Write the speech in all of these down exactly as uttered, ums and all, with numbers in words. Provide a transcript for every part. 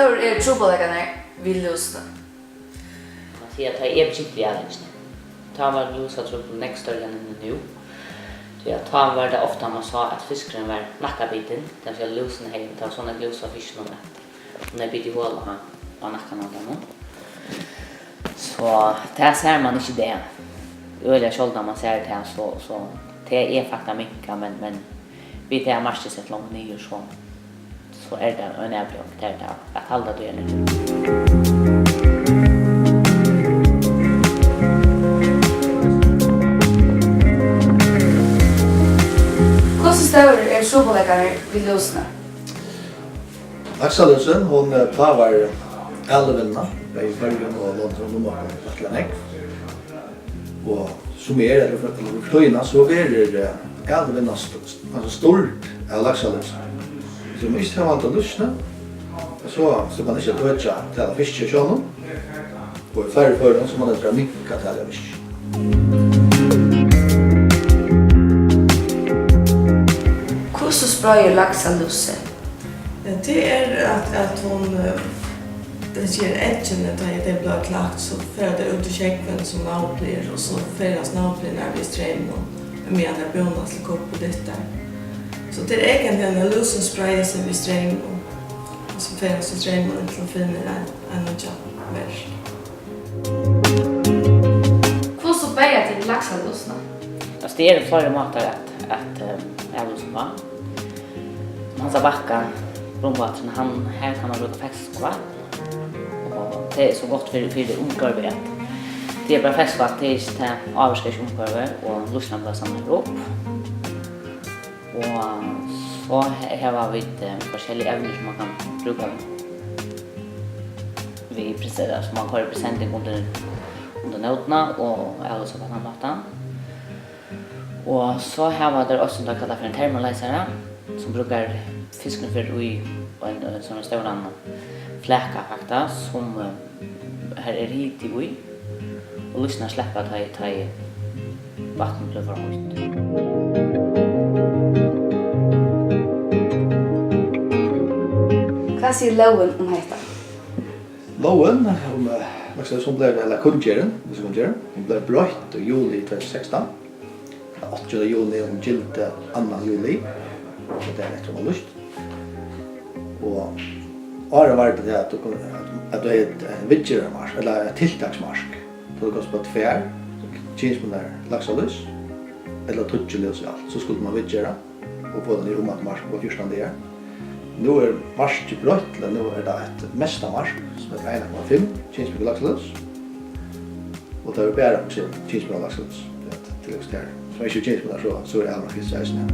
Hvussu eru trupulleikarnir við lúsini? Man sigur, at tá eg begynti við aðlingini, tá var lúsatrupulleikin nógv størri enn hon er nú. Tí at tá var tað ofta, man sá, at fiskurin var nakkabitin, tað vil siga, lúsin hevði, tað var so nógv lús á fiskinum, at hon hevði bitið hol á, á nakkan á teimum. So tað sær man ikki í dag. Øgiliga sjáldan man sær tað, so, so tað er faktiskt minkað, men, men við tað at markið sett longur niður, so, so er tað ein avbjóðing, tað er tað, at halda tí niðri. Hvussu stórir eru trupulleikarnir við lúsini? Laksalúsin, hon, eh, plágar alivinnuna, bæði í Føroyum og londum um okkum rættiliga nógv. Og sum er, ella fyri, ella fyri tíðina, so verður, eh, alivinnan st-, st-, altso stýrd av laksalúsi. So um ikki hava handa lúsina, so sleppur man ikki at økja talið av fiski í sjónum. Og í fleiri førum, so man heldur at minka talið av fiski. Hvussu spreiðir laksalúsin? Ja, tað er, at, at hon, eh, tað ger eggini, tá ið tey blíva klakt, so fara tey út í sjógvin sum navblir, og so ferðast navblirnar við streyminum, meðan tær búnast til kupp og dyttar. So tað er eigentliga, at lúsin spreiðir seg við streyminum, og so ferðast við streyminum, inntil hon finnur ein, ein nýggjan vert. Hvussu berja tit laksalúsina? Altso, tað eru fleiri mátar at, at, eh, avlúsa uppá. Hansabakka, Brumváturin, hann, har kann man brúka ferskt vatn. Og tað er so gott fyri, fyri umhvørvið, at tað er bara ferskt vatn, tað er ikki, tað ávirkar ikki umhvørvið, og lúsirnar blíva samlaðar upp. Og so he-, hava vit, eh, forskellig evnir sum man kann brúka við prese-, sum man koyrir presenning undir, undir nótina og avlýsir á tann mátan. Og so hava teir eitt sum teir kalla fyri ein termoleysara, sum brúkar, fiskurin fer í ein, ein sovorðnan stóran flaka, faktiskt, sum, eh, har er hiti í, og lýsnar sleppa, tá ið, tá ið vatnið blívur for heitt. Hvat sigur lógin um hetta? Lógin um, eh, hvat skal eg, hon bleiv, ella kunngerðin, hvat skal kunngerðin, hon bleiv broytt í juli tvey túsund og sekstan. Áttaogtjúgunda juni um gildi annan juli, so tað er eftir um at lýst. Og áðrenn var tað at tú kun-, at, at tú hevði eitt, eitt viðgerðarmark, ella eitt tiltaksmark. Tá tú gavst upp á tvær kynsbundnar laksalús, ella tíggju lús í alt, so skuldi man viðgera og fáa tað niður um eitt mark upp á fjúrtan dagar. Nú er markið broytt, til at nú er tað eitt mesta mark, sum er ein komma fimm kynsbundnar laksalús. Og tað er bara kynsbundnar laksalús. Ja, til dømis tær, sum ikki eru kynsbundnar, so, so er almark fyrst eisini.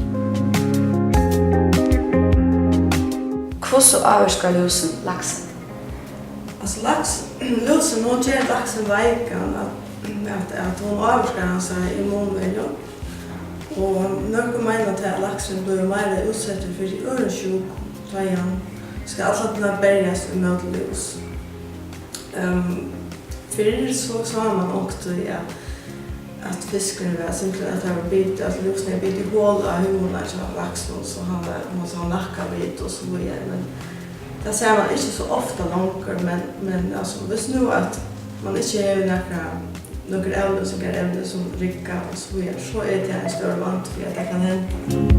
Hvussu ávirkar lúsin laksin? Altso, laks-, lúsin, hon ger laksin veikan, at, at, at hon ávirkar hansara immunverju. Og nøkur meina tað, at laksurin blívur meira útsettur fyri øðrum sjúkum, tá ið hann skal alla tíðina berjast ímóti lús. Ehm, fyrr so sá man onkuntíð, at, at fiskurin var simpelthen, at tað var bitið, at lúsin hevði bitið hol á húðina hjá laksinum, so hann var, man sá nakkabitin og so víðari. Men tað sær man ikki so ofta longur, men, men altso, viss nú at man ikki hevur nakra, nøkur avlýsingarevni sum rigga og so víðari, so er tað ein stórur vandi fyri, at tað kann henda.